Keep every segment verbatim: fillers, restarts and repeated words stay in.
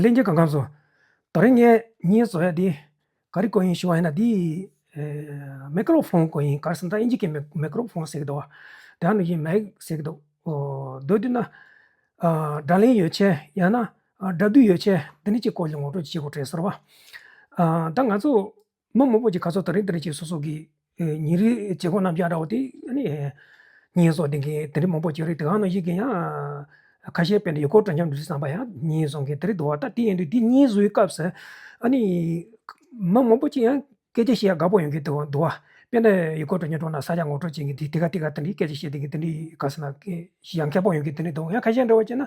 ལྷན་རྒྱས་གང་གང་སོང་། དེ་རིང་ངས་བརྙན་བཟོ་ཡ་འདི་ག་རེ་སྐོར་ཡིན་ཞུ་བ་ཡིན་ན། འདི་མའི་ཀྲོ་ཕོན་སྐོར་ཡིན། ག་རེ་ཟེར་ན་ད་ཨིན་ཇི་སྐད་མའི་ཀྲོ་ཕོན་ཟེར་གི་འདུག་བ། དེ་ནང་བཞིན་མའིག་ཟེར་གི་འདུག་འོ་དེ་དུས་ན་ཨ་སྒྲ་ལེན་ཡོ་ཆས་ཡང་ན་ཨ་སྒྲ་སྡུད་ཡོ་ཆས་འདི་འདྲ་ཅིག་སྐོར་ལ་ངོ་སྤྲོད་བྱེད་དགོས་དྲན་སོང་བ། ཨ་ད་ང་ཚོ་མི་མང་པོ་ཅིག་ཁ་སང་དེ་རིང་དེ་རིང་ཅིག་སོ་སོ་གི་ཨེ་ཉིན་རེའི་བྱེད་སྒོ་རྣམ་གཞག་འདྲ་བོ་དེ་ཨ་ནི་ཨེ་བརྙན་བཟོ་བསྡད་མཁན་དེ་འདྲ་མང་པོ་ཅིག་རེད། དེ་ག་ནང་བཞིན་གྱི་ཡང་ཁ་ཤས་དཔེར་ན་ཡུལ་སྐོར་སྤྲོ་འཆམ་འགྲོ་དུས་ཙམ་པ་ཡང་བརྙན་བཟོ་མཁན་དེ་འདྲ་འདུག་བ། ད་དེ་ཡིན་དུས་དེ་བརྙན་བཟོའི་སྐབས་སུ་ཨ་ནི་མི་མང་པོ་ཅིག་ཡང་སྐད་ཆ་བཤད་ཡ་དགའ་པོ་ཡོང་གི་འདུག་བ། དཔེར་ན་ཡུལ་སྐོར་སྤྲོ་འཆམ་འགྲོ་ན་ས་ཆ་ངོ་སྤྲོད་བྱེད་མཁན་དེ་དེ་ག་དེ་ག་དེ་འདྲའི་སྐད་ཆ་བཤད་བསྡད་མཁན་དེ་འདྲའི་ག་ཟེར་ན་སྐད་ཞེ་ཡང་མཁས་པོ་ཡོང་གི་དེ་འདྲ་འདུག་ཡང་ཁ་ཤས་འདྲ་བོ་བྱས་ན་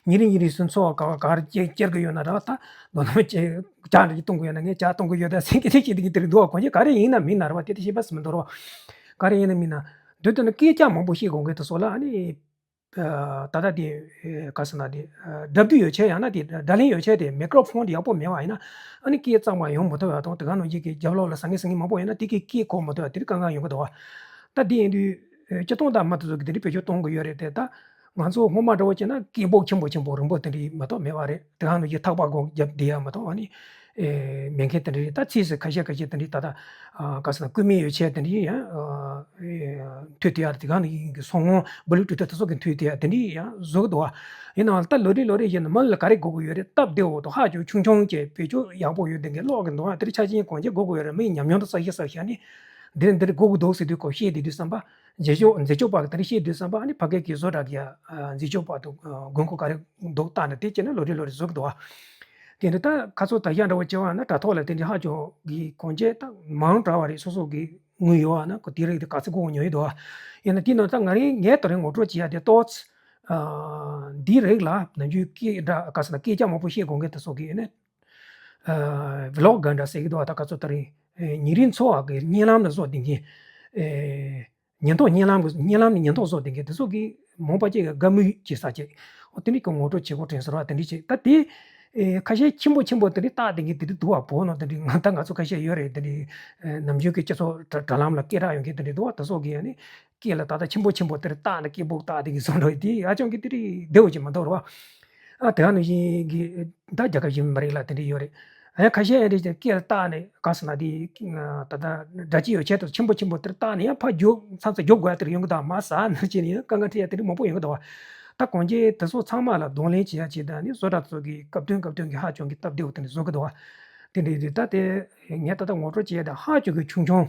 ཉིན་རེ་ཉིན་རེ་སུན་འཚོ་བ་ག་བ་ག་རེ་སྐྱེ་སྐྱེར་གི་ཡོད་ན་ར་ད་མདོར་ན་ཅེ་ཇ་འདྲ་ཅིག་བཏུང་གི་ཡོད་ན་ངས་ཇ་བཏུང་གི་ཡོད་ད་ཟེར་སྐད་ཆ་བཤད་བསྡད་མཁན་དེ་འདྲ་འདུག་བ། གང་ཅི་ག་རེ་ཡིན་ན་མིན་ན་ར་བ་དེ་དེ་ཤེས་པ་སུ་མི་འདུག་ར་བ། ག་རེ་ཡིན་ན་མིན་ན་དུས་དེ་ནི་སྐད་ཆ་མང་པོ་བཤད་དགོས་མཁན་དེ་ཚོ་ལ་ཨ་ནི་ད་ལྟ་དེ་ག་ཟེར་ན་དེ་སྒྲ་སྡུད་ཡོ་ཆས་ཡང་ན་དེ་སྒྲ་ལེན་ཡོ་ཆས་དེ་མའི་ཀྲོ་ཕོན་དེ་ཡག་པོ་མེད་པ་ཡིན་ན་ཨ་ནི་སྐད་གཙང་མ་ཡོང་མི་ཐུབ་པ་དང་དེ་ག་ནང་བཞིན་གྱི་རྒྱབ་ལོགས་ལ་ཟང་ངེ་ཟིང་ངེ་མང་པོ་ཡོད་ན་དེ་གི་སྐད་གོ་མི་ཐུབ་པ་དེ་འདྲ་དཀའ་ངལ་ཡོང་གི་འདུག་བ། ད་དེ་ཡིན་དུས་སྤྱིར་བཏང་ད་མི་དེ་ཚོ་གི་དེ་འདྲའི་བེད་སྤྱོད་གཏོང་གི་ཡོད་རེད་དེ། ད་ང་ཚོ་སྔོན་མ་འདྲ་བོ་བྱས་ན་སྐད་སྦུག་ཆེན་པོ་ཆེན་པོ་རིང་པོ་དེ་འདྲའི་མ་གཏོགས་མེད་པ་རེད། དེ་ག་ནང་བཞིན་ཐག་པ་སྒོ་བརྒྱབ་བསྡད་ཡ་མ་གཏོགས་ཨ་ནི་ཨེ་མེད་མཁན་དེ་འདྲ་རེད། ད་ཕྱིས་སུ་ཁ་ཤས་ཁ་ཤས་དེ་འདྲའི་ད་ལྟ་ཨ་ག་ཟེར་ན་སྐུད་མེད་ཡོ་ཆས་དེ་འདྲའི་ཡང་ཨ་ཨེ་མཐུད་དེ་ཡ་དེ་ག་ནང་བཞིན་གྱི་སོ་སྔོན་བུ་ལུ་ཊུ་ཐི་དེ་ཚོ་གི་མཐུད་དེ་ཡ་དེ་འདྲའི་ཡང་བཟོ་གི་འདུག་བ། ཡིན་ནའང་ད་ལོ་རེ་ལོ་རེ་བཞིན་མི་ལ་ག་རེ་དགོས་ཀྱི་ཡོད་རེད། སྟབས་བདེ་བོ་དང་ཧ་ཅང་ཆུང་ཆུང་བྱས་བེད་སྤྱོད་ཡག་པོ་ཡོད་མཁན་གྱི་གློག་གི་འདུག་བ། དེ་འདྲའི་ཆ་རྐྱེན་གང་ཅི་དགོས་ཀྱི་ཡོད་རེད། མིའི་ཉམས་མྱོང་དང་ས་ཞིང་ས་ཞིང་ནི་འདིར་འདིར་དགོས་ཀྱི་འདུག་ཟེར་དུས་ཁོ་བཤད་བསྡད་དུས་ཙམ་པ། མཛེས་ལྕོག་མཛེས་ལྕོག་པ་གི་དེ་འདྲ་བཤད་དུས་ཙམ་པ་ཨ་ནི་ཕ་སྐད་ཀྱི་བཟོ་གྲྭ་གི་ཨ་མཛེས་ལྕོག་པ་དང་དགོས་མཁོ་ག་རེ་འདུག་བལྟས་ནས་དེ་བྱས་ནས་ལོ་རེ་ལོ་རེ་བཟོ་གི་འདུག་བ། དེ་འདྲ་ད་ཁ་ཚོ་ད་ཡ་འདྲ་བོ་བྱས་པ་ན་དྲ་ཐོག་ལ་དེ་འདྲ་ཧ་ཅང་གི་གོང་ཆེ་ད་མང་དྲགས་པ་རེད། སོ་སོ་གི་དངུལ་ཡོད་བ་ན་ཁོ་དེ་རིགས་དེ་ག་ཚོད་དགོས་ཉོ་ཡི་འདུག་བ། ཡིན་ན་དེ་ནང་ད་ང་རེ་ངས་དེ་རིང་ངོ་སྤྲོད་བྱེད་ཡ་དེ་ཏོག་ཙམ་འདི་རིགས་ལ་ནམ་རྒྱུན་སྐད་འདྲ་ག་ཟེར་ན་སྐད་ཆ་མང་པོ་བཤད་དགོས་མཁན་དེ་ཚོ་གི་ཡིན་ན། ཨ་ཝི་ལོག་ག་འདྲ་ཟེར་གི་འདུག་བ། ད་ག་ཚོད་ད་རེས་ཨེ་ཉིན་རེའི་འཚོ་བ་གི་བརྙན་ལམ་ལ་བཟོ་བསྡད་མཁན། ཨེ་ཉིན་ཐོ་བརྙན་ལམ་གི་བརྙན་ལམ་ནས་ཉིན་ཐོ་བཟོ་བསྡད་མཁན་དེ་ཚོ་གི་མང་པོ་ཅིག་གི་དགའ་མོས་བྱེད་ས་ཅིག་འོ་དེ་འདྲ་གི་ངོ་སྤྲོད་བྱེད་དགོས་དྲན་སོང་ར། དེ་འདྲ་ཅིག་ད་དེ་ཨེ་ཁ་ཤས་ཆེན་པོ་ཆེན་པོ་དེ་འདྲ་བཏགས་བསྡད་མཁན་དེ་འདྲ་འདུག་བ། བོད་ནང་དེ་འདྲ་ང་ད་ང་ཚོ་ཁ་ཤས་ཡོད་རེད། དེ་འདྲ་ཨེ་ནམ་རྒྱུན་གི་སྤྱི་ཚོགས་དྲ་དྲ་ལམ་ལ་སྐད་གྲགས་ཡོང་མཁན་དེ་འདྲ་འདུག་བ། དེ་ཚོ་གི་ཨ་ནི་སྐད་ལ་ད་ལྟ་ཆེན་པོ་ཆེན་པོ་དེ་འདྲ་བཏགས་ནས་སྐད་སྦུག་བཏགས་བསྡད་མཁན་བཟོ་འདྲ་དེ་ཧ་ཅང་གི་དེ་འདྲ་བདེ་བོ་ཅིག་མི་འདུག་ར་བ། ཨ་དེ་ག་ནང་བཞིན་གྱི་ད་རྒྱལ་ཁབ་གཞན་མི་རིགས་ལ་དེ་འདྲ་ཡོད་རེད། ཨ་ཡང་ཁ་ཤས་ཨེ་འདྲ་ཅིག་སྐད་ལ་བཏགས་ནས་ག་ཟེར་ན་དེ་ད་ལྟ་སྒྲ་སྐྱེད་ཡོ་ཆས་དང་ཆེན་པོ་ཆེན་པོ་དེར་བཏགས་ནས་ཡང་ཕར་རྒྱུག་མཚམས་མཚམས་རྒྱུག་དགོས་ཡ་དེར་ཡོང་གི་འདུག་མ་ཟ་ནི་བྱས་ནས་ཡང་དཀའ་ངལ་འཕྲད་ཡ་དེ་འདྲ་མང་པོ་ཡོང་གི་འདུག་བ། ད་གང་ཅི་དེ་ཚོ་ཚང་མ་ལ་གདོང་ལེན་བྱེད་ཡ་ཆེད་དུ་ནི་བཟོ་གྲྭ་ཚོ་གིས་སྐབས་དོན་སྐབས་དོན་གྱི་ཧ་ཅང་གི་སྟབས་བདེ་བོ་དེ་འདྲ་བཟོ་གི་འདུག་བ། དེ་འདྲ་དེ་ད་དེ་ངས་ད་ལྟ་ངོ་སྤྲོད་བྱེད་ཡ་དེ་ཧ་ཅང་གི་ཆུང་ཆུང་།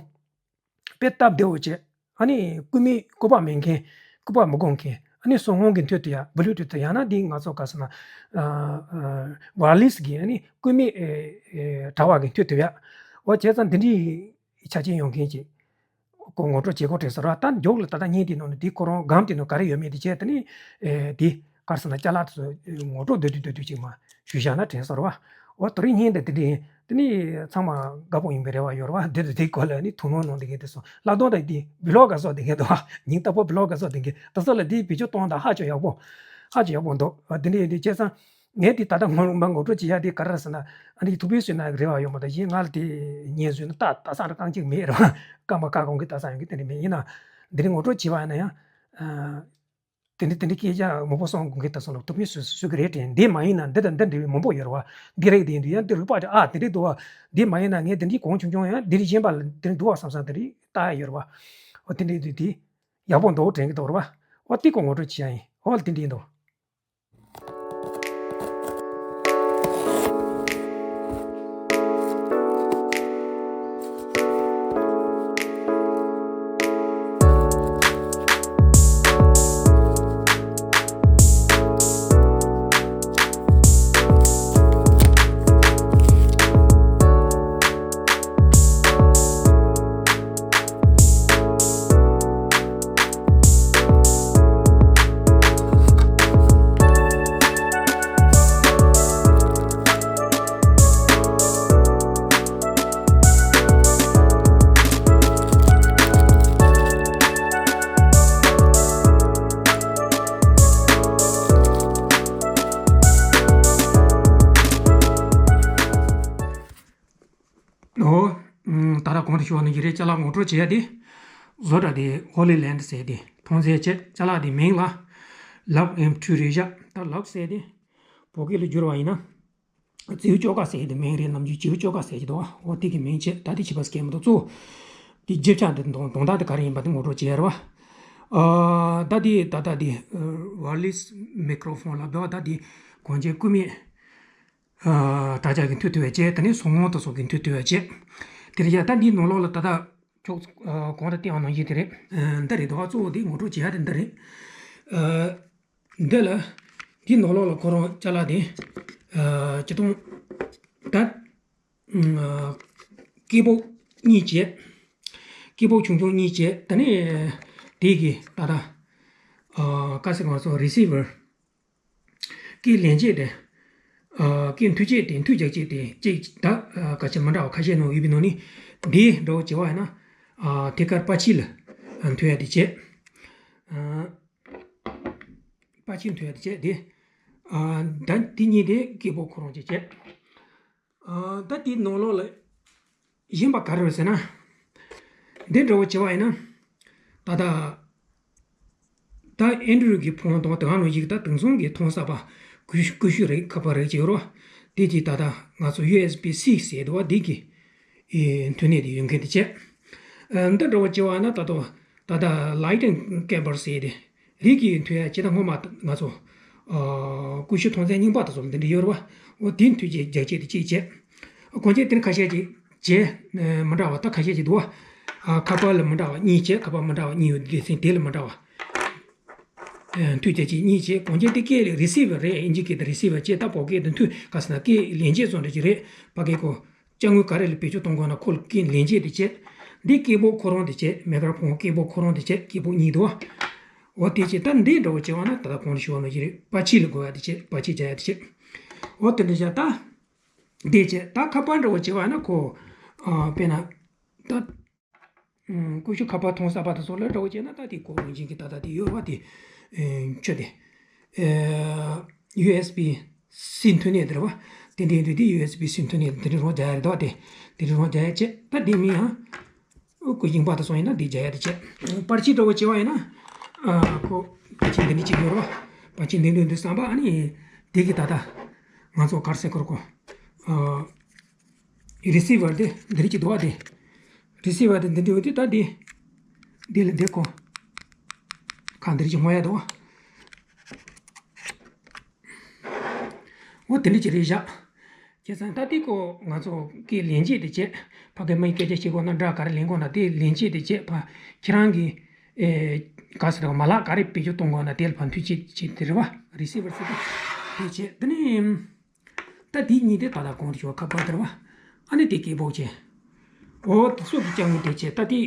དཔེ་སྟབས་བདེ་བོ་བྱས། ཨ་ནི་སྐུད་མེད་སྐུད་པ་མེད་མཁན། སྐུད་པ་མི་དགོས་མཁན། ཨ་ནི་སོ་སྔོན་གྱི་མཐུད་དུ་ཡ་བུ་ལུ་ཊུ་ཐི་ཡང་ན་འདི་ང་ཚོ་ག་ཟེར་ན། ཝར་ལེ་སི་གི་ཨ་ནི་སྐུད་མེད་དྲ་བ་གི་མཐུད་དུ་ཡ། འོ་བྱས་ཙང་འདི་འདྲའི་ཆ་རྐྱེན་ཡོང་མཁན་ཅིག་ཁོ་ངོ་སྤྲོད་བྱེད་དགོས་དྲན་སོང་ར། ད་མཇུག་ལ་ད་ལྟ་བརྙན་དེ་ནང་ནས་འདི་ཁོ་རང་སྒམ་དེ་ནང་ག་རེ་ཡོད་མེད་དེ་བྱས་དེ་ནི་འདི། ག་རེ་ཟེར་ན་ཅ་ལག་དེ་ཚོ་ངོ་སྤྲོད་བསྡུས་བསྡུས་བསྡུས་བསྡུས་ཅིག་མ་ཞུས་བཞག་ན་དྲན་སོང་ར་བ། འོ་དེ་རིང་བརྙན་འདི་དེ་འདྲ་ཡིན། དེ་ནི་ཚང་མ་དགའ་པོ་ཡིན་པའི་རེ་བ་ཡོད་ར་བ། འདི་དང་དེའི་སྐོར་ལ་ནི་ཐུགས་སྣང་གནང་བསྡད་མཁན་དེ་ཚོ་ལྷག་དོན་དུ་དེ་བི་ལོག་ག་བཟོ་བསྡད་མཁན་དང་ཉིན་རྟག་པར་བི་ལོག་ག་བཟོ་བསྡད་མཁན་དེ་ཚོ་ལ་དེའི་བེད་སྤྱོད་གཏོང་སྟངས་ཧ་ཅང་ཡག་པོ། ཧ་ཅང་ཡག་པོ་འདུག་འོ་དེ་འདྲ་ཡིན་དུས་བྱས་ཙང་ངས་དེ་ད་ལྟ་ངོ་མ་ངོ་སྤྲོད་བྱེད་ཡ་དེ་ག་རེ་རེད་ཟེར་ན་ཨ་ནི་ཐུགས་ཕན་གསོས་ན་རེ་བ་ཡོད་མ་གཏོགས་གཞན་ང་ལ་དེ་བརྙན་བཟོས་ན་ལྟ་ལྟ་ས་ར་རྐང་གཅིག་མེད་ར་བ། རྐང་པ་ཁ་སྐོང་གི་ལྟ་ས་ཡོང་གི་དེ་འདྲ་མེད། ཡིན་ན་འདི་རིང་ངོ་སྤྲོད་བྱས་པ་ཡིན་ན་ཡང་། དེ་འདྲ་དེ་འདྲ་སྐད་ཆ་མང་པོ་གསུང་དགོས་ཀྱི་ད་སོང་ལ་ཐུགས་ཕན་གསོས་གསོས་ཀྱི་རེད་དྲན། འདི་མ་ཡིན་ན་འདི་དང་འདི་འདྲ་བའི་མང་པོ་ཡོད་རེད་བ། འདི་རིགས་དེ་ཡིན་དུས་ཡང་འདི་རིགས་པ་དེ་ཨ་དེ་འདྲ་འདུག་བ། འདི་མ་ཡིན་ན་ངས་དེ་འདྲའི་གོང་ཆུང་ཆུང་ཡང་འདི་རིགས་གཞན་པ་ལ་དེ་འདྲ་འདུག་བ་བསམ་བསམ་དེ་འདྲ་ལྟ་ཡ་ཡོད་རེད་བ། འོ་དེ་འདྲ་དེ་དེ་ཡག་པོ་འདུག་དྲན་གྱི་འདུག་རེད་བ། འོ་དེ་ཀོ་ངོ་སྤྲོད་བྱེད་ཡ་ཡིན། འོ་དེ་འདྲ་ཡིན་འདུག་ཨོ། ད་ལྟ་གོང་དུ་ཞུས་པ་ནང་བཞིན་རེད། ཅ་ལག་ངོ་སྤྲོད་བྱེད་ཡ་དེ། བཟོ་གྲྭ་དེ་ཧོ་ལི་ལན་ཟེར་དེ་མཐོང་ཚད་བྱས། ཅ་ལག་དེ་མིང་ལ་ལག་ཨེམ་ཁྲུ་རེད་བཞག་ད་ལག་ཟེར་དེ་བོད་སྐད་ལ་བསྒྱུར་བ་ཡིན་ན། རྫིའུ་ཅོ་ག་ཟེར་གྱི་འདུག་མིང་རེད། ནམ་རྒྱུན་རྫིའུ་ཅོ་ག་ཟེར་གྱི་འདུག་འོ་དེ་གི་མིང་བྱས། ད་དེ་བྱིས་པ་སྐྱེས་མི་འདུག་གཙོ་བོ་དེ་རྗེས་ཆགས་འདི་དོན་དོན་དག་དེ་ག་རེ་ཡིན་པ་དེ་ངོ་སྤྲོད་བྱེད་ར་བ། ཨ་ད་དེ་ད་ལྟ་དེ་ཝར་ལེ་སི་མི་ཀྲོ་ཕོན་ལབ་འདུག་ད་དེ་གོང་ཆེན་སྐུད་མེད་དྲ་ཇག་གི་མཐུད་ཐུབ་པ་བྱས། དེ་ནས་སོ་ངོ་དེ་ཚོ་གི་མཐུད་ཐུབ་པ་བྱས། དེ་རེད་ཡ། ད་འདིའི་ནང་ལོགས་ལ་ད་ལྟ་ཁྱོད་གོང་དུ་བསྟན་པ་ནང་བཞིན་དེ་རེད། འདི་རེད་འདུག་གཙོ་བོ་དེ་ངོ་སྤྲོད་བྱེད་ཡ་དེ་འདི་རེད། འདི་ལ་འདིའི་ནང་ལོགས་ལ་ཁོ་རང་ཅ་ལག་དེ་ཅི་གཏོང་ད། ཀི་བོར་ཌི་གཉིས་བྱས། ཀི་བོར་ཌི་ཆུང་ཆུང་གཉིས་བྱས། དེ་ནས་དེ་གི་ད་ལྟ་ཨ་ག་ཟེར་ང་ཚོ་རི་སི་བར་ཀི་ལེན་བྱེད་དེ། ཨ་ཀི་མཐུད་བྱེད་དེ། མཐུད་རྒྱག་བྱེད་དེ་གཅིག་ད་ཨ་ག་ཆེ་མི་འདྲ་བ་ཁ་ཤས་ནང་ཡོད་པའི་ནང་ནས་འདི་འདྲ་བོ་བྱེད་པ་ཡིན་ན། ཨ་ཐད་ཀར་པར་ཆས་ལ་མཐུད་ཡ་དེ་བྱས། ཨ་པར་ཆས་མཐུད་ཡ་དེ་བྱས་དེ། ཨ་ད་དེ་གཉིས་དེ་ཀི་བོར་ཌི་ཁོ་རང་གིས་བྱས། ཨ་ད་དེའི་ནང་ལོགས་ལ་གཞན་པ་ག་རེ་རེད་ཟེར་ན། འདི་འདྲ་བོ་བྱས་པ་ཡིན་ན། ད་ལྟ་ད་ཨན་ཌོ་རོ་ཌི་གི་ཕོན་དང་དེ་ག་ནང་བཞིན་ད་དེང་སང་གི་ཐོན་གསར་པ་ཀུ་ཤུ་ཀུ་ཤུ་རེད། ཁ་པར་རེད་ཅེས་རོ། དེ་གྱིས་ད་ལྟ་ང་ཚོ་ཡུ་ཨེས་བི་སི་ཟེར་འདུག་བ། འདི་གི་ཨེ་མཐུད་གནས་དེ་ཡོད་མཁན་དེ་བྱས། ཨ་འདི་འདྲ་བོ་བྱས་པ་ཡིན་ན་ད་ལྟ་ད་ལྟ་ལའི་ཊིང་ཀེ་བལ་ཟེར་དེ། རིགས་ཀྱི་མཐུད་ཡ་ཇི་ལྟར་སྔོན་མ་ང་ཚོ་ཨ་ཀུ་ཤུ་ཐོན་རྫས་རྙིང་པ་དེ་ཚོ་ལ་འདི་འདྲ་ཡོད་རེད་བ། འོ་དེ་མཐུད་བྱེད་རྒྱག་བྱེད་དེ་གཅིག་བྱས། ཨ་གོང་ཆེན་དེ་ནི་ཁ་ཤས་ཅིག་བྱས། ཨ་མི་འདྲ་བ་ད་ཁ་ཤས་ཅིག་འདུག་བ། ཨ་ཁ་པར་ལ་མི་འདྲ་བ་གཉིས་བྱས། ཁ་པར་མི་འདྲ་བ་གཉིས་ཡོད། སྡེ་ཚན་དེ་ལ་མི་འདྲ་བ་ཨ་མཐུད་བྱེད་ཅིག་གཉིས་བྱས། གོང་ཆེན་དེ་སྐད་ལ་རི་སི་བར་རེད། ཨིན་ཇི་སྐད་དུ་རི་སི་བར་བྱས། ད་བོད་སྐད་དུ་མཐུད་ག་ཟེར་ན་སྐད་ལེན་བྱེད་བཟོ་འདྲ་ཅིག་རེད། ཕ་གི་ཁོ། ཅ་དངོས་ག་རེ་ལ་བེད་སྤྱོད་གཏོང་དགོས་ན་ཁོ་ལ་སྐད་ལེན་བྱེད་དེ་བྱས། འདི་ཀི་བོར་ཌི་ཁོ་རང་དེ་བྱས། མེ་ཀྲོ་ཕོན་ཀི་བོར་ཌི་ཁོ་རང་དེ་བྱས། ཀི་བོར་ཌི་གཉིས་འདུག་བ། འོ་དེ་བྱས། ད་འདི་འདྲ་བོ་བྱས་པ་ན་ད་ལྟ་གོང་དུ་ཞུས་པ་ནང་བཞིན་རེད། པར་ཆས་ལ་དགོས་ཡ་དེ་བྱས། པར་ཆས་རྒྱག་ཡ་དེ་བྱས། འོ་དེ་འདྲ་བྱས། ད་འདི་བྱས། ད་ཁ་པར་འདྲ་བོ་བྱས་པ་ན་ཁོ་ཨ་དཔེར་ན་ད་ཨ་ཀུ་ཤུ་ཁ་པར་ཐོན་གསར་པ་དེ་ཚོ་ལ་འདྲ་བོ་བྱས་ན་ད་དེ་གོ་རིམ་བཞིན་གྱི་ད་ལྟ་དེ་ཡོད་རེད་བ། དེ་ཨ་ཆོས་དེ་ཨ་ཡུ་ཨེས་བི་སི་མཐུད་གནས་དེ་རེད་བ། དེ་འདྲའི་དུས་དེ་ཡུ་ཨེས་བི་སི་མཐུད་གནས་དེ་འདྲའི་རང་རྒྱག་ཡ་རེད་དོ། དེ་དེ་འདྲའི་རང་རྒྱག་ཡ་བྱས། ད་དེ་མིན་ཡང་ཨོ་ཀུ་རྙིང་པ་དེ་ཚོ་ཡིན་ན་འདི་རྒྱག་ཡ་དེ་བྱས། པར་ཆས་འདྲ་བོ་བྱས་པ་ཡིན་ན་ཨ་ཁོ་པར་ཆས་འདི་འདྲ་ཅིག་ཡོད་རེད་བ། པར་ཆས་འདི་འདྲ་འདི་བསམ་པ། ཨ་ནི་དེ་གི་ད་ལྟ་ང་ཚོ་ག་རེ་ཟེར་དགོས་རེད་ཁོ། ཨ་རི་སི་བར་དེ་འདི་འདྲ་ཅིག་འདུག་བ། དེ་རི་སི་བར་དེ་འདི་འདྲ་ཡོད་དུས་ད་འདི་འདི་ལ་འདི་ཁོ་ཁ་འདི་འདྲ་ཅིག་སྔོག་ཡ་འདུག་བ། འོ་དེ་འདྲ་ཅིག་རེད་བཞག་བྱས་ཙང་ད་དེ་ཁོ་ང་ཚོ་སྐད་ལེན་བྱེད་དེ་བྱས། ཕ་གི་མིའི་སྐད་ཆ་བཤད་དགོས་ན། སྒྲ་ག་རེ་ལེན་དགོས་ན་དེ་ལེན་བྱེད་དེ་བྱས། ཕ་ཁྱེད་རང་གི་ཨེ་ག་ཟེར་བ། མ་ལག་ག་རེ་བེད་སྤྱོད་གཏོང་དགོས་ན་དེ་ལ་ཕ་མཐུད་བྱེད་བྱེད་དེ་རེད་བ། རི་སི་བར་ཟེར་དེ་དེ་བྱས། དེ་ནས་ད་དེ་གཉིས་དེ་ད་ལྟ་གོང་དུ་ཞུས་པ་ཁ་པར་དེ་རེད་བ། ཨ་ནི་དེ་ཀི་བོར་ཌི་བྱས། འོ་དེ་ཚོ་གི་ཅ་དངོས་དེ་བྱས། ད་དེ་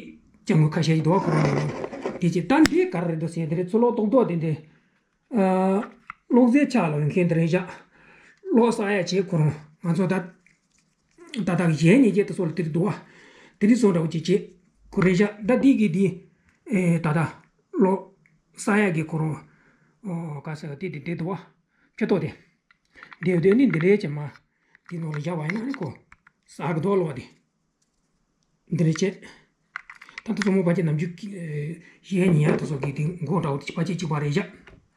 ཅ་དངོས་ཁ་ཤས་ཤིག་འདུག་བ། ཁོ་རང་ནང་དེ་བྱས། ད་འདི་ག་རེ་རེད་འདུག་ཟེར་དེ་རེད། ཚུར་ལོག་ཏོག་ཏོག་དེ་འདི། ཨ་གློག་རྫས་ཆག་ལ་འོས་མཁན་དེ་རེད་བཞག་གློག་བསགས་ཡ་བྱེད་ཁོ་རང་ང་ཚོ་ད་ད་ལྟ་གཞས་ཉན་བྱེད་དེ་ཚོ་ལ་དེ་རིགས་འདུག་བ། དེ་རིགས་བཟོ་འདྲ་བོ་ཅིག་བྱེད་ཁོ་རེད་བཞག་ད་འདི་གི་འདི་ཨེ་ད་ལྟ་གློག་བསགས་ཡ་གི་ཁོ་རང་ཨོ་ག་ཟེར་བ། དེ་དེ་དེ་འདུག་བ། ཆུ་ཏོག་དེ་འདི་འདི་ནི་འདི་རེད་ཅེས་མ་དེ་ནང་ལ་བཞག་པ་ཡིན་ན་ནི་ཁོ་བསགས་གི་འདུག་གློག་དེ། འདི་རེད་བྱས། ད་ལྟ་སོ་མོ་ཕལ་ཆེར་ནམ་རྒྱུན་གྱི་གཞས་ཉན་ཡ་དེ་ཚོ་གི་དེ་མགོ་འདྲ་བོ་དེ་ཕལ་ཆེར་གཅིག་པ་རེད་བཞག་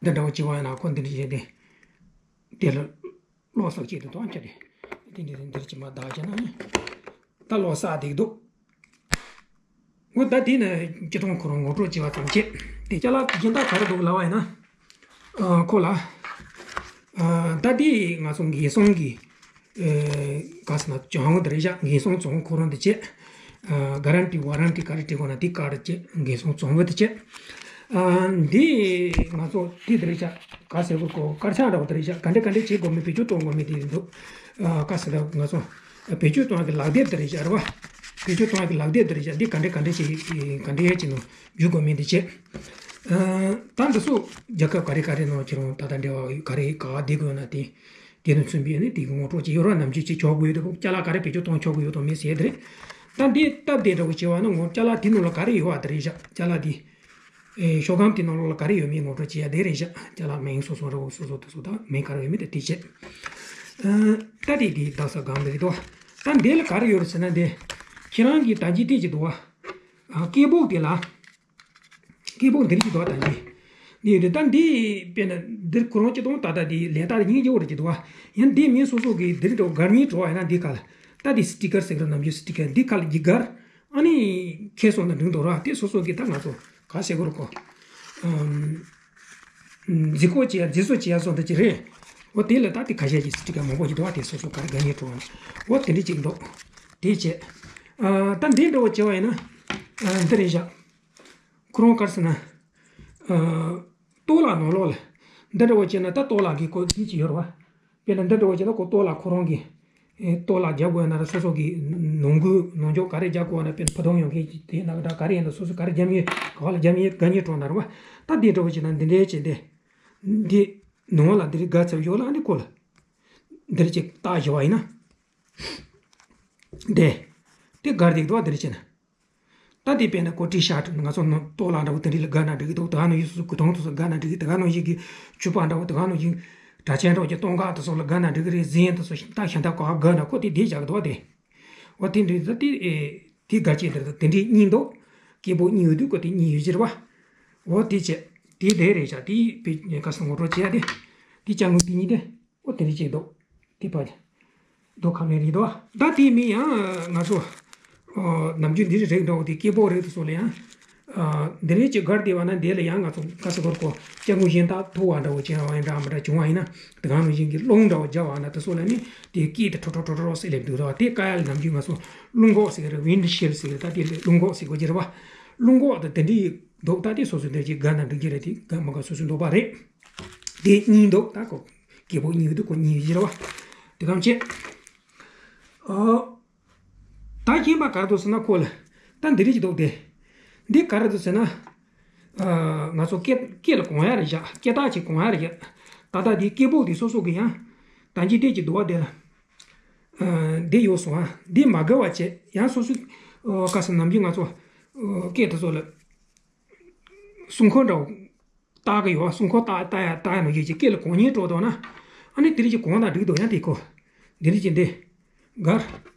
འདི་འདྲ་བོ་བྱས་པ་ཡིན་ན་ཁོ་འདི་འདྲ་བྱས་ཏེ། དེ་ལ་གློག་བསགས་བྱེད་དུ་གཏོང་ཆ་རེད། དེ་འདྲ་འདིར་གྱིས་མ་བདག་བྱས་ན་ད་གློག་བསགས་བསྡད་ཀྱི་འདུག་འོ་ད་དེ་ནི་སྤྱི་སྟངས་ཁོ་རང་ངོ་སྤྲོད་བྱས་པ་ཙམ་བྱས། དེ་ཅ་ལག་གཞན་དག་ག་རེ་འདུག་ལབ་པ་ཡིན་ན། ཨ་ཁོ་ལ། ཨ་ད་དེ་ང་ཚོ་འགན་སྲུང་གི་ཨེ་ག་ཟེར་ན་བྱང་བ་དེ་རེད་བཞག་འགན་སྲུང་བྱང་བ་ཁོ་རང་དེ་བྱས། ཨ་ག་རན་ཊི་ཝ་རན་ཊི་ག་རེ་སྤྲད་དགོས་ན་དེ་ཀར་བྱས། འགན་སྲུང་བྱང་བ་དེ་བྱས། ཨ་འདི་ང་ཚོ་དེ་དེ་རེད་བཞག་ག་ཟེར་དགོས་གོ། དཀར་ཆག་འདྲ་བོ་དེ་རེད་བཞག་ག་འདྲ་ག་འདྲ་བྱེད་དགོས་མིན། བེད་སྤྱོད་གཏོང་དགོས་མིན་དེ་རེད་འདུག་ཨ་ག་ཟེར་ན་ང་ཚོ་བེད་སྤྱོད་གཏོང་ཡག་གི་ལག་དེབ་དེ་རེད་བཞག་རེད་བ། བེད་སྤྱོད་གཏོང་ཡག་གི་ལག་དེབ་དེ་རེད་བཞག་འདི་ག་འདྲ་ག་འདྲ་བྱེད་ག་འདྲ་བྱེད་ནོ་འཇུག་དགོས་མིན་དེ་བྱས། ཨ་ད་འདི་ཚོ་རྒྱལ་ཁབ་ག་རེ་ག་རེ་ནང་ཁྱེད་རང་ད་ལྟ་འབྲེལ་བ་ག་རེ་ག་བ་བསྡད་དགོས་ན་དེ། དེ་དང་མཚུངས་པའི་ནི་དེ་གི་ངོ་སྤྲོད་ཅིག་ཡོད་ར། ནམ་རྒྱུན་ཅིག་ཆོག་གི་ཡོད་དེ། ཅ་ལག་ག་རེ་བེད་སྤྱོད་གཏོང་ཆོག་གི་ཡོད་དང་མེད་ཟེར་དེ་རེད། ད་འདི་སྟབས་བདེ་འདྲ་བོ་བྱས་པ་ན་ངོ་ཅ་ལག་དེ་ནང་ལ་ག་རེ་ཡོད་པ་དེ་རེད་བཞག་ཅ་ལག་དེ། ཨེ་ཤོག་སྒམ་དེ་ནང་ལོགས་ལ་ག་རེ་ཡོད་མེད་ངོ་སྤྲོད་བྱེད་ཡ་དེ་རེད་བཞག་ཅ་ལག་མིང་སོ་སོ་འདྲ་བོ་སོ་སོ་དེ་ཚོ་དང་མིང་ག་རེ་ཡོད་མེད་དེ་དེ་བྱས། ཨ་ད་དེ་དེ་དག་ས་སྒམ་རེད་དོ། ད་འདི་ལ་ག་རེ་ཡོད་རེད་ཟེར་ན་དེ། ཁྱེད་རང་གི་ད་ཅི་དེ་ཅིག་འདུག་བ། ཨ་སྐད་སྦུག་དེ་ལ། སྐད་སྦུག་འདི་རིགས་ཀྱི་འདུག་བ་ད་ཅི། འདི་ཡོད་དེ། ད་འདི་དཔེར་ན་འདིར་ཁོ་རང་སྤྱི་དང་ད་ལྟ་འདི་ལས་རྟགས་རྙིང་རྗེ་བོ་རེད་ཀྱི་འདུག་བ། ཡང་འདི་མི་སོ་སོ་གི་འདིར་འགྲོ་སྒར་གཉིས་འགྲོ་བ་ཡིན་ན། འདི་ག་ལ་ད་འདི་སི་ཊི་ཀར་ཟེར་གི་རེད། ནམ་རྒྱུན་སི་ཊི་ཀར་འདི་ག་ལ་གི་སྒར། ཨ་ནི་ཁེ་སོང་ན་འགྲིག་འདུག་ར། དེ་སོ་སོ་གི་ད་ང་ཚོ་ག་ཟེར་དགོས་རེད་གོ། ཨམ། མཛེས་སྐོར་བྱེད་ཡ། མཛེས་བཟོ་བྱེད་ཡ་སོགས་འདི་ཅི་རེད། འོ་དེ་ལ་ད་དེ་ཁ་ཤས་ཀྱི་སི་ཊི་ཀར་མང་པོ་ཞིག་འདུག་བ། དེ་སོ་སོ་ག་རེ་དགའ་ཉེ་འགྲོ་བ་ན། འོ་དེ་འདྲ་ཅིག་འདུག་དེ་བྱས། ཨ། ད་འདི་འདྲ་བོ་བྱེད་བ་ཡིན་ན། ཨ། འདི་རེད་བཞག་ཁོ་རང་ག་རེ་ཟེར་ན། ཨ། ལྟོ་ལག་ནང་ལོགས་ལ། འདི་འདྲ་བོ་བྱས་ན་ད་ལྟོ་ལག་གི་ཁོ་འདི་ཅིག་ཡོད་རེད་བ། དཔེར་ན་འདི་འདྲ་བོ་བྱས་ན་ཁོ་ལྟོ་ལག་ཁོ་རང་གི། ཨེ། ལྟོ་ལག་རྒྱག་དགོས་ན་ར། སོ་སོ་གི་ནང་ཁུལ་ནང་འཇོག་ག་རེ་རྒྱག་དགོས་ན། དཔེར་ན་བུ་ཐུང་ཡོང་མཁན་གྱི་དེ་ན་ག་འདྲ་ག་རེ་ཡིན་ན། སོ་སོ་ག་རེ་རྒྱབ་ཡས་ག་བ་ལ་རྒྱབ་ཡས་དགའ་ཉེ་འགྲོ་ན་རེད་བ། ད་འདི་འདྲ་བོ་བྱས་ན་འདི་འདྲའི་བྱས་ཏེ། འདི་ནང་ལ་འདི་རིགས་དགའ་ཚར་ཡོད་ལ། ཨ་ནི་ཁོ་ལ་འདི་རིགས་ཅིག་བཏགས་བཞག་པ་ཡིན་ན། དེ། དེ་སྒར་འདི་འདུག་བ། འདི་རིགས་བྱས་ན། ད་དེ་དཔེར་ན་ཀོ་ཊི་ཤར་ཊི། ང་ཚོ་ནང་ལྟོ་ལག་འདྲ་བོ་དེ་འདྲ་ལ་དགའ་ན་འགྲིག་གི་འདུག་དེ་ག་ནང་བཞིན་སོ་སོ་གོས་ཐུང་དེ་ཚོ་དགའ་ན་འགྲིག་གི། དེ་ག་ནང་བཞིན་གྱི་ཕྱུ་པ་འདྲ་བོ། དེ་ག་ནང་བཞིན་གྲྭ་ཆས་འདྲ་བོ་གྱི་སྟོད་འགག་དེ་ཚོ་ལ་དགའ་ན་འགྲིག་གི་རེད། གཟན་དེ་ཚོ་ད་ཤ་འདབ་ག་དགའ་ན་ཁོ་དེ་དེ་བཞག་གི་འདུག་བ། དེ། འོ་དེ་འདྲ་ད་དེ། ཨེ། དེ་དགའ་ཆེ་དེ་རེད། དེ་འདྲའི་གཉིས་འདུག་སྐད་འབོག་གཉིས་ཡོད་དུས་ཁོ་དེ་གཉིས་ཡོད་ཀྱི་རེད་བ། འོ་དེ་བྱས། དེ་དེ་རེད་བཞག་དེ་དཔེ་ག་ས་ངོ་སྤྲོད་བྱས་ཏེ། དེ་ཅ་དངོས་དེ་གཉིས་དེ། འོ་དེ་འདྲ་ཅིག་འདུག་དེ་ཕར་རྡོ་ཁ་མེད་རེད་དོ། ད་དེ་མིན་ཡང་ང་ཚོ། ཨོ། ནམ་རྒྱུན་འདི་རིགས་རིགས་འདྲ་བོ་དེ་སྐད་འབོག་རིགས་དེ་ཚོ་ལ་ཡང་། ཨ། འདི་རིགས་ཀྱི་སྒར་དེ་བ་ན་དེ་ལ་ཡང་ང་ཚོ་ག་ས་གོར་གོ་ཅ་དངོས་གཞན་དག་ཐུག་པ་འདྲ་བོ་བྱས་པ་ཡིན་འདྲ་མི་འདྲ་བྱུང་བ་ཡིན་ན། དེ་ག་ནང་བཞིན་གྱི་རླུང་འདྲ་བོ་རྒྱབ་པ་ན་དེ་ཚོ་ལ་ནི་དེ་སྐད་དེ་ཁྲོ་ཁྲོ་ཁྲོ་ཁྲོ་ཟེར་སླེབས་འདུག་ར། དེ་ཀ་ཡ་ལ་ནམ་རྒྱུན་ང་ཚོ་རླུང་འགོག་ཟེར་གི་རེད། ཝིན་ཌི་ཤིལ་ཟེར་གི་རེད། ད་དེ་ལ་རླུང་འགོག་ཟེར་དགོས་ཀྱི་རེད་བ། རླུང་འགོག་དང་དེ་འདྲའི་འདུག་ད་དེ་སོ་སོ་འདྲ་ཅིག་དགའ་ན་འགྲིག་གི་རེད། དེ་དགའ་མ་དགའ་སོ་སོའི་འདོད་པ་རེད། དེ་གཉིས་འདུག་ད་ཁོ་སྐད་འབོག་གཉིས་ཡོད་དུས་ཁོ་གཉིས་ཡོད་ཀྱི་རེད་བ། དེ་གང་བྱེད། ཨོ། ད་གཞན་པ་ག་རེ་འདུག་ཟེར་ན་ཁོ་ལ། ད་འདི་རིགས་ཀྱི་འདུག་སྟེ། འདི་ག་རེ་འདུག་ཟེར་ན། ཨ། ང་ཚོ་སྐད་སྐད་ལ་གོན་ཡ་རེད་བཞག་སྐད་བཏགས་ཀྱི་གོན་ཡ་རེད་བཞག་ད་ལྟ་འདི་སྐད་འབོག་འདི་སོ་སོ་གི་ཡང་། ད་འཇིག་རྟེན་གྱི་འདུག་བ་དེ་ལ། ཨ། འདི་ཡོད་སོང་ཨ། འདི་མ་དགའ་བ་བྱས་ཡང་སོ་སོ། ཨོ། ག་ས་ནམ་རྒྱུན་ང་ཚོ། ཨོ། སྐད་དེ་ཚོ་ལ། སྲུང་འཁོར་འདྲ་བོ། བཏགས་ཀྱི་ཡོད། སྲུང་འཁོར་བཏགས་བཏགས་ཡ་བཏགས་ཡ་ནང་བཞིན་གྱི་སྐད་ལ་གོན་ཉན་སྤྲོད་དོ་ན། ཨ་ནི་དེ་རིགས་ཀྱི་གོན་དང་འགྲིག་འདུག་ཡང་དེ་ཁོ། འདི་རིགས་ཀྱི་འདི། སྒར།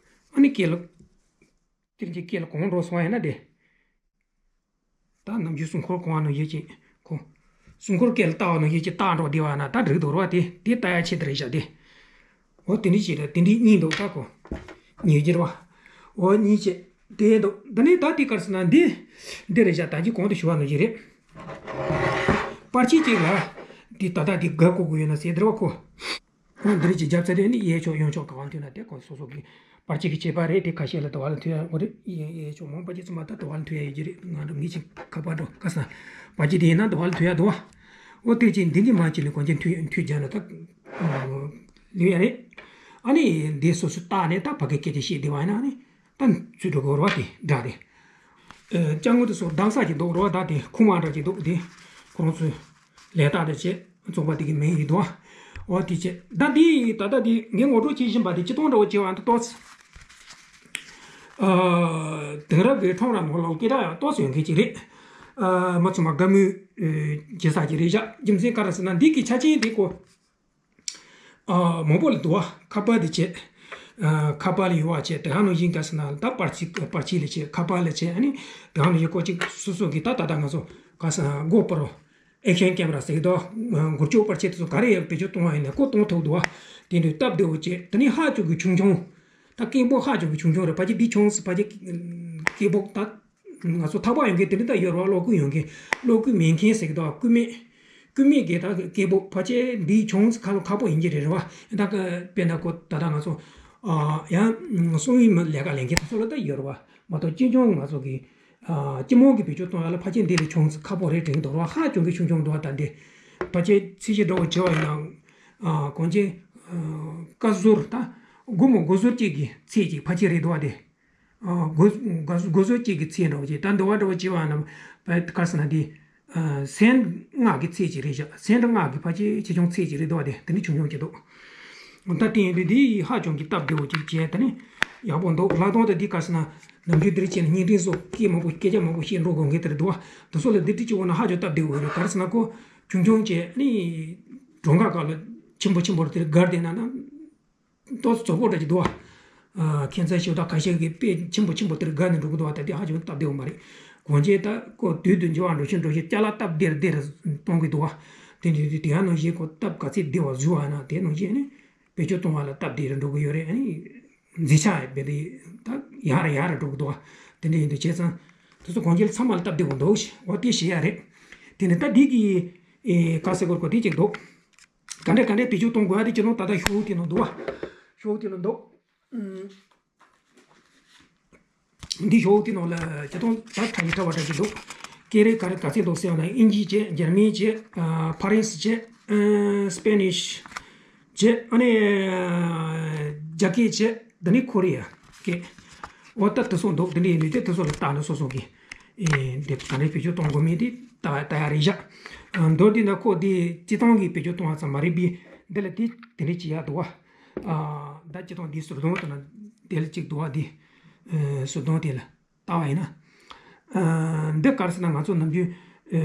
ཨ་ནི་སྐད་ལ། དེ་རིགས་ཀྱི་སྐད་ལ་གོན་འགྲོ་སོང་བ་ཡིན་ན་དེ། ད་ནམ་རྒྱུན་སྲུང་འཁོར་གོན་པ་ནང་བཞིན་གྱི་གོན། སྲུང་འཁོར་སྐད་ལ་བཏགས་པ་ནང་བཞིན་གྱི་བཏགས་འགྲོ་བསྡད་པ་ན་ད་འགྲིག་འདུག་ར་བ། དེ་དེ་བལྟ་ཡ་ཆེད་དུ་རེད་བཞག་དེ། འོ་དེ་འདྲ་ཞིག་རེད། དེ་འདྲའི་གཉིས་འདུག་ད་ཁོ། ཉིས་བརྒྱ་རེད་བ། འོ་གཉིས་བྱས། དེ་འདུག་ད་ནི་ད་དེ་ག་རེ་ཟེར་ན་འདི། འདི་རེད་བཞག་ད་གིན་གོང་དུ་ཞུ་བ་ནང་བཞིན་རེད། པར་ཆས་གཅིག་ལ། འདི་ད་ལྟ་འདི་དགའ་དགོས་ཀྱི་ཡོད་ན་ཟེར་དེ་རེད་བ་ཁོ། འོ་འདི་རེད་ཅེས་རྒྱབ་ཚར་དུས་ནི་གཡས་ཕྱོགས་གཡོན་ཕྱོགས་ག་བ་མཐུད་ན་དེ་ཁོ་སོ་སོ་གི་པར་ཆས་ཀྱི་ཁྱད་པར་རེད། དེ་ཁ་ཤས་ལ་དུ་བ་ལ་མཐུད་ཡ་འོ་རེད། གཡས་གཡས་ཕྱོགས་མང་པར་ཅིག་ཚང་མ་ད་དུ་བ་ལ་མཐུད་ཡ་ཡོད་ཀྱི་རེད། ང་ཚོ་མི་ཆེན་ཁ་པར་འགྲོ་ག་ས་པར་ཆས་དེ་ཡིན་ན་དུ་བ་ལ་མཐུད་ཡ་འདུག་བ། འོ་དེ་ཅིག་འདི་འདི་མ་ཅིག་ནི་གོན་ཆེན་མཐུད་མཐུད་རྒྱག་ན་ད། ལུས་ཡ་རེད། ཨ་ནི་འདི་སོ་སོ་བཏགས་ནས་ད་ཕ་གི་སྐད་ཆ་བཤད་བསྡད་པ་ཡིན་ན་ཨ་ནི། ད་ཚུར་འགྲོ་དགོས་རེད་བ། དེ་འདྲ་རེད། ཨ། ཅ་དངོས་དེ་ཚོ་འདག་ས་ཅིག་འདུག་རེད་བ། ད་དེ་ཁུག་མ་འདྲ་ཅིག་འདུག་དེ་ཁོ་རང་ཚོའི་ལས་རྟགས་དེ་བྱས་བཙོང་པ་དེ་གི་མིང་ཡིན་འདུག་བ། འོ་དེ་བྱས་ད་དེ་ད་ལྟ་དེ་ངས་ངོ་སྤྲོད་བྱེད་བཞིན་པ་དེ་སྤྱིར་བཏང་འདྲ་བོ་བྱས་པ་ཡིན་ན་ཏོག་ཙམ། ཨ། དེང་རབས་ཀྱི་ཁྲོམ་ར་ནང་ལོགས་སྐད་གྲགས་ཡང་ཏོག་ཙམ་ཡོད་མཁན་ཅིག་རེད། ཨ། མི་ཚང་མ་དགའ་མོས་བྱེད་ས་ཅིག་རེད་བཞག་རྒྱུ་མཚན་ག་རེ་ཟེར་ན་འདི་གི་ཆ་རྐྱེན་དེ་ཁོ། ཨ། མང་པོ་ལ་འདུག་བ། ཁ་པར་དེ་བྱས། ཨ། ཁ་པར་ལ་ཡོད་པ་བྱས། དེ་ག་ནང་བཞིན་ག་ཟེར་ན་ད་པར་ཆས་པར་ཆས་ལ་བྱས། ཁ་པར་ལ་བྱས། ཨ་ནི་དེ་ག་ནང་བཞིན་ཀོ་ཅིག་སོ་སོ་གི་ད་ད་ལྟ་ང་ཚོ་ག་ཟེར་ན་གོ་པོ་རོ། ཨེག་ཤན་ཀེམ་ར་ཟེར་གི་འདུག་མགུར་སྐྱོག་པར་ཆས་དེ་ཚོ་ག་རེ་ཡང་བེད་སྤྱོད་གཏོང་བ་ཡིན་ན་ཁོ་གཏོང་ཐུབ་འདུག་བ། དེ་འདྲའི་སྟབས་བདེ་བོ་བྱས། དེ་ནི་ཧ་ཅང་གི་ཆུང་ཆུང་། ད་སྐད་འབོག་ཧ་ཅང་གི་ཆུང་ཆུང་རེད། ཕལ་ཆེར་འདི་ཆུང་ཙམ་ཕལ་ཆེར་སྐད་འབོག་ད། ང་ཚོ་ཐག་པ་ཡོད་མཁན་དེ་འདྲ་ད་ཡོད་རེད་བ། གློག་སྐུད་ཡོད་མཁན། གློག་སྐུད་མེད་མཁན་ཟེར་གི་འདུག་བ། སྐུད་མེད། སྐུད་མེད་ཀྱི་ད་སྐད་འབོག་ཕལ་ཆེར་འདི་ཆུང་ཙམ་ཁ་ལོ་ཁག་པོ་ཡིན་གྱི་རེད་རེད་བ། ད་དཔེར་ན་ཁོ་ད་ལྟ་ང་ཚོ། ཨ། ཡང་གསང་བའི་མི་ལས་ཀ་ལས་མཁན་དེ་ཚོ་ལ་ད་ཡོད་རེད་བ། མ་གཏོགས་སྤྱི་ལྗོངས་ང་ཚོ་གི། ཨ། སྤྱི་དམངས་ཀྱི་བེད་སྤྱོད་གཏོང་ཡ་ལ་ཕལ་ཆེར་འདི་ལས་ཆུང་ཙམ་ཁག་པོ་རེད་དྲན་གྱི་འདུག་རེད་བ། ཧ་ཅང་གི་ཆུང་ཆུང་འདུག་བ། ད་འདི་ཕལ་ཆེར་ཚད་གཞི་འདྲ་བོ་བྱས་པ་ཡིན་ན། ཨ། གོང་ཆེན། ཨ། བཀའ་ཟུར་ད། སྒོར་མོ་སྒོར་ཟུར་གཅིག་གི་ཚད་ཅིག་ཕལ་ཆེར་རེད་འདུག་བ་དེ། ཨ། སྒོར་སྒོར་སྒོར་ཟུར་གཅིག་གི་ཚད་འདྲ་བོ་ཅིག་ད་འདི་བ་འདྲ་བོ་བྱས་པ་ན། བ། ག་རེ་ཟེར་ན་དེ། ཨ། སེན་ལྔ་གི་ཚད་ཅིག་རེད་བཞག་སེན་ལྔ་གི་ཕལ་ཆེར་ཆེ་ཆུང་ཚད་ཅིག་རེད་འདུག་བ་དེ། དེ་ནི་ཆུང་ཆུང་ཅིག་འདུག་ད་དེ་ཡིན་དུས་འདི་ཧ་ཅང་གི་སྟབས་བདེ་བོ་ཅིག་བྱས། དེ་ནི་ཡག་པོ་འདུག་ལྷག་དོན་དུ་འདི་ག་རེ་ཟེར་ན་ནམ་རྒྱུན་འདིར་བྱས་ན་བརྙན་འཕྲིན་སོགས་སྐད་མང་པོ་སྐད་ཆ་མང་པོ་བཤད་འགྲོ་དགོས་མཁན་དེ་རེད་འདུག་བ། དེ་ཚོ་ལ་འདི་འདྲ་ཅིག་འོང་ན་ཧ་ཅང་སྟབས་བདེ་བོ་རེད། ག་རེ་ཟེར་ན་ཁོ་ཆུང་ཆུང་བྱས་ནི་གྲོང་ཁ་ཁག་ལ་ཆེན་པོ་ཆེན་པོ་དེར་སྒར་བསྡད་ན་ན། ཏོག་ཙམ་བཙོག་པོ་འདྲ་ཅིག་འདུག་བ། ཨ། ཁྱད་མཚར་ཞིག་ད་ཁ་ཤས་ཀྱིས་དཔེ་ཆེན་པོ་ཆེན་པོ་དེར་དགའ་ནས་འགྲོ་གི་འདུག་བ། ད་དེ་ཧ་ཅང་སྟབས་བདེ་བོ་མ་རེད། གོན་ཆས་ད་ཁོ་དུས་དང་འགྱུར་བ་འགྲོ་ཕྱིར་འགྲོ་ཕྱིར་ཅ་ལག་སྟབས་བདེ་རུ་བདེ་རུ་གཏོང་གི་འདུག་བ། དེ་འདྲ་དུས་དེ་ཡང་ནང་བཞིན་ཁོ་སྟབས་ག་ཚད་བདེ་བ་བཟོས་པ་ན་དེ་ནང་བཞིན་ནི་བེད་སྤྱོད་གཏོང་བ་ལ་སྟབས་བདེ་རུ་འགྲོ་གི་ཡོད་རེད། ཨ་ནི་མཛེས་ཆ་རྦད་དེ་ད་ཡག་རུ་ཡག་རུ་འགྲོ་གི་འདུག་བ། དེ་འདྲ་ཡིན་དུས་བྱས་ཙང་དེ་ཚོ་གོན་ཆས་ཚང་མ་ལ་སྟབས་བདེ་པོ་འདུག་ཞེས་འོ་དེ་བཤད་ཡ་རེད། དེ་ནི་ད་འདི་གི་ཨེ་ག་ཟེར་དགོས་རེད། ཁོ་དེ་གཅིག་འདུག་ག་འདྲ་ག་འདྲ་བེད་སྤྱོད་གཏོང་དགོས་ཡ་དེ་སྤྱིར་བཏང་ད་ལྟ་ཤོག་བུ་དེ་ནང་འདུག་བ། ཤོག་བུ་དེ་ནང་འདུག་འདི་ཤོག་དེ་ནང་ལ་སྤྱིར་བཏང་ད་ཕྲ་ཞིབ་ཕྲ་བ་འདྲ་ཞིག་འདུག་སྐད་རིགས་ག་རེ་ག་ཚད་འདུག་ཟེར་བ་ན། ཨིན་ཇི་བྱས། འཇར་མན་བྱས། ཨ་ཕ་རན་སི་བྱས། ཨ་སྤེ་ནིཤ་བྱས། ཨ་ནི་རྒྱ་སྐད་བྱས། འདི་ནི་ཁོ་རེ་ཡ་སྐད། འོ་ད་དེ་ཚོ་འདུག་འདི་འདྲ་ཡིན་དུས་དེ་དེ་ཚོ་ལ་བལྟས་ནས་སོ་སོ་གི་ཨེ་འདི་ག་འདྲ་བེད་སྤྱོད་གཏོང་དགོས་མིན་དེ་ལྟ་ལྟ་ཡ་རེད་བཞག་མདོར་བསྡུས་ན་ཁོ་དེ་སྤྱིར་བཏང་གི་བེད་སྤྱོད་གཏོང་བ་ཙམ་མ་རེད་པས། འདི་ལ་དེ་དེ་འདྲ་བྱེད་ཡ་འདུག་བ། ཨ་ད་སྤྱིར་བཏང་འདི་ཟུར་དོན་དང་ན་དེ་ལ་གཅིག་འདུག་བ། དེ་ཨ་ཟུར་དོན་དེ་ལ་ལྟ་བ་ཡིན་ན། ཨ་འདི་ག་རེ་ཟེར་ན་ང་ཚོ་ནམ་རྒྱུན་ཨ་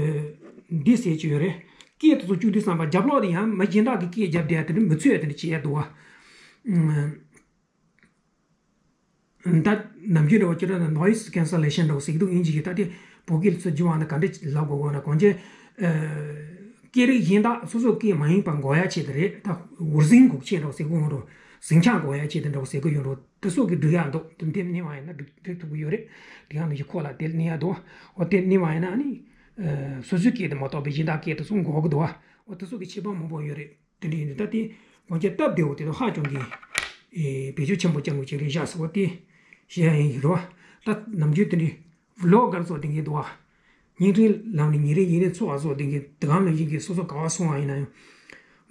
འདི་ཟེར་གྱི་ཡོད་རེད། སྐད་དེ་ཚོ་བཅུག་དུས་ཙམ་པ་རྒྱབ་ལོགས་དེ་ཡང་མི་གཞན་དག་གི་སྐད་རྒྱབ་བསྡད་ཡ་དེ་འདྲ་མི་ཚུད་ཡ་དེ་འདྲ་བྱེད་ཡ་འདུག་བ། ཨ་ད་ནམ་རྒྱུན་འདྲ་བོ་ཅི་འདྲ་ན་noise cancellation འདྲ་བོ་ཟེར་གྱི་འདུག་ཨིན་ཇི་གི། ད་དེ་བོད་སྐད་ལ་ཚུར་བསྒྱུར་བ་ན་ག་འདྲ་ལབ་དགོས་གོ་ན། གང་ཅི་ཨ་སྐད་རིགས་གཞན་དག་སོ་སོ་སྐད་མ་ཡིན་པ་འགོག་ཡ་ཆེད་དུ་རེད། ད་འུར་ཟིང་འགོག་ཆེད་འདྲ་བོ་ཟེར་གི་ཡོད་རེད། ཟིང་ཆ་འགོག་ཡ་ཆེད་དུ་འདྲ་བོ་ཟེར་གི་ཡོད་རེད། དེ་སོགས་ཀྱི་འབྲི་ཡ་འདུག་དེ་འདེམས་གནང་བ་ཡིན་ན་འབྲི་འབྲི་ཐུབ་ཀྱི་ཡོད་རེད། དེ་ཡང་ནི་ཁོ་ལ་དེ་གནང་ཡ་འདུག་འོ་དེ་གནང་བ་ཡིན་ན་ནི་ཨ་སོ་སོའི་སྐད་དེ་མ་གཏོགས་པའི་གཞན་དག་སྐད་དེ་ཚོ་འགོག་གི་འདུག་འོ་དེ་སོགས་ཀྱི་ཁྱད་པར་མང་པོ་ཡོད་རེད། དེ་འདྲ་ཡིན་དུས་ད་དེ་གོན་ཆས་སྟབས་བདེ་བོ་དེ་ཚོ་ཧ་ཅང་གི་ཨེ་བེད་སྤྱོད་ཆེན་པོ་ཅན་པོ་ཅིག་རེད་བཞག་ཟེར་བ་དེ་བཤད་ཡ་ཡིན་གྱི་རེད་བ། ད་ནམ་རྒྱུན་དེ་འདྲའི་ཝི་ལོག་གར་བཟོ་བསྡད་མཁན་འདུག་བ། བརྙན་འཕྲིན་ལམ་ནས་ཉིན་རེ་ཉིན་རེ་འཚོ་བ་བཟོ་བསྡད་མཁན་དེ་ག་ནང་བཞིན་གྱི་སོ་སོ་ག་པར་སོང་བ་ཡིན་ན་ཡང་།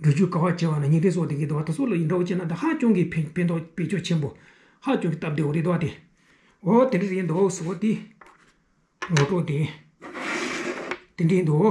འགྲུལ་བཞུད་ག་པར་བྱས་པ་ན་བརྙན་འཕྲིན་བཟོ་བསྡད་མཁན་འདུག་བ། དེ་ཚོ་ལ་ཡིན་འདྲ་བོ་བྱས་ན་ད་ཧ་ཅང་གི་ཕན་ཕན་ཐོགས་བེད་སྤྱོད་ཆེན་པོ། ཧ་ཅང་གི་སྟབས་བདེ་བོ་རེད་འདུག་བ་དེ། འོ་དེ་འདྲ་རེད་འདུག་ཟེར་བ་དེ། ངོ་སྤྲོད་དེ། དེ་འདྲ་ཡིན་འདུག